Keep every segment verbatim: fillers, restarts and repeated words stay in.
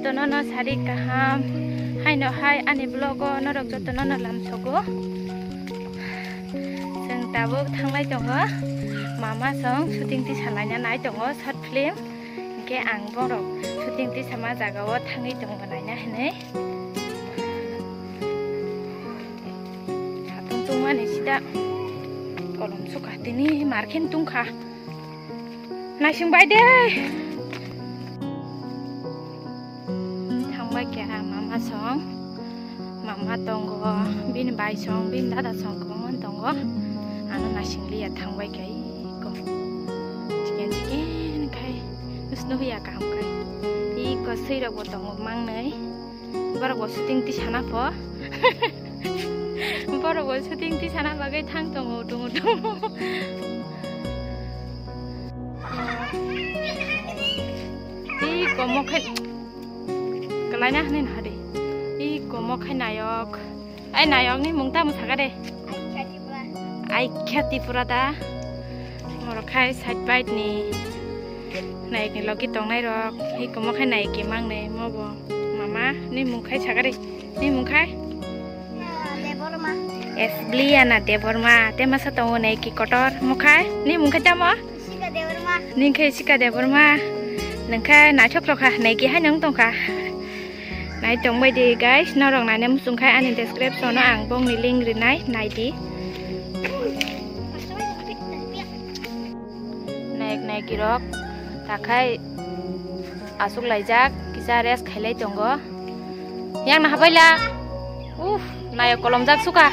Jotono no sari kaham, haino hai ani vlog o norok jotono no lamsogo. Chwng tabuk thanglai tongo, mama song shooting tisa laina nai tongo short film. Hinkhe ang borok shooting tisama jaga o thangwi tongo naina hinwi. Satung tungmani sida kolom sukha tini markhen tungkha. Naising bai de. Thangbai khe mama song, mama tongo, bini bai song, bini dada song kwbangma tongo. Ano naising liya thangbai khe iko. Chiken chiken khai, usno huya kaham khai. Iko swi rok bo tongo mangnai. Borok bo shooting tisana pho. Borok bo shooting tisana bagwi thang tongo, tongo, tongo. Iko mokhai kalaina hwnwi naha de. Iko mokhai nayok. Ai nayokni mung tamo saka de. Ai khe Tripura da. Morok khai side bite ni nayok ni logi tongnai rok. Iko mokhai nayok ki mangnai mobo. Mama ni mung khai saka de. Ni mung khai? Debbarma. Esbliana Debbarma. Te masa tongo nayok ki kotor. Mokhai ni mung khai tamo? Sika Debbarma. Ning khai Sika Debbarma. Nang khai naithok rok kha, nayok ki hai nang tong kha. Nai tong bai di guys, norok naina muchung khai ani description o ang bongni link rinai, nai di. Nayok nayok rok takhai aswk laijak, kisa rest khailai tongo. Yang na habaila. Uff, nayok kolomjak suka.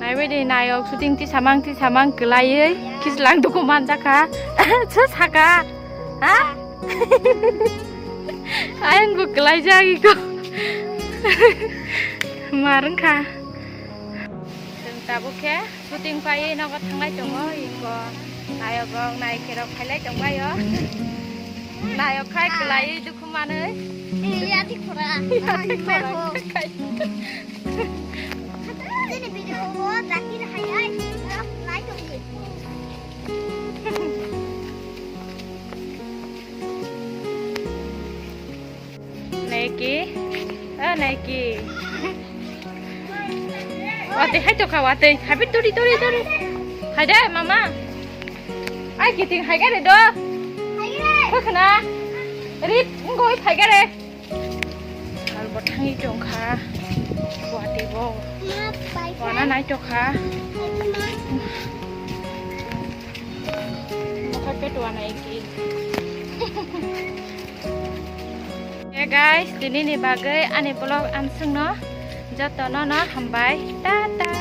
Naibai di nayok shooting tisamang tisamang kwlaiwi kislang duku manjakha. Sa saka. Ha? Ayang bo kwlaijak iko. Mar wngkha. Chwng tabuk khe shooting paiwi nogo thanglai tongo, iko nayok rok, naikhe rok khailai tongbaio. Nayok khai kwlaiwi dukhu manwi. Yati khora. Yati khora. Chini video o dakir hai hai rok nai tongdi. Naiki, ah, naiki. Watwi hai tokha, watwi. Habi tori, tori, tori. Hai de, mama. Ai, kiting hai gare do. Hai gare. Khokna. Rit, ngoi hai gare. Al bo thangwi tongkha. Watwi bo. Ma, pai, pai. Wana nai tokha. Pai, ma. Mokhai petua naiki. Hey guys, tini ni bagwi ani vlog amswkno jotono no hambai. Tata.